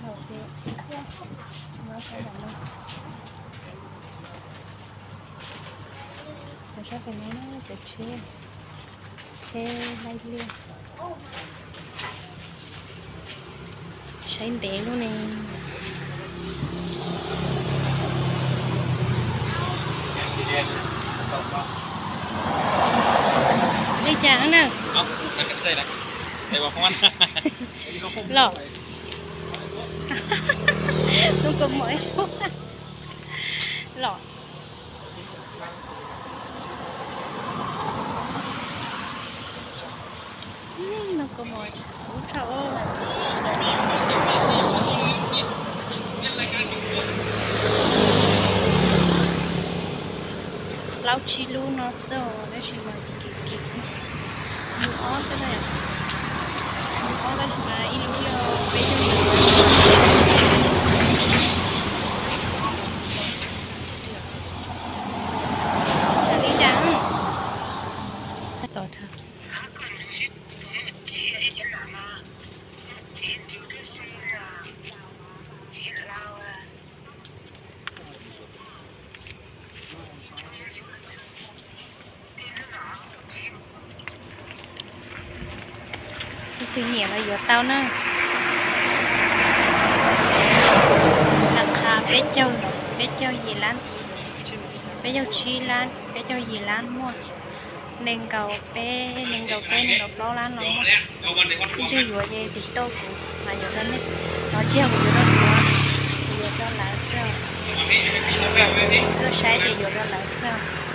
Los ces, no sab nram no. Cov sab pem no na, cov tsheb, tsheb laij liaj. Saib ntev lub ne. Li cas na? Los. Tus kua muag los. Ub, no kua muag ub tshaj. Plaub tsib lub no xwb tab sis mas kim kim. Lub ob xwb na. Lub ob tab sis mas ib lub yog peb caug. Li cas? Tos dhau. Tus twg nyiam los yuav tau na. Rau qhov peb caug, peb caug yim lab, peb caug tsib lab, peb caug yim lab muaj. Nees nkaum peb, nees nkaum peb, nees nkaum plaub lab los muaj. Leej twg yuav ces tiv tauj kuv mas yuav rau nej, los tsis yog kuv yuav rau kuv, kuv yuav rau lawv xwb. Tuaj saib ces yuav rau lawv xwb.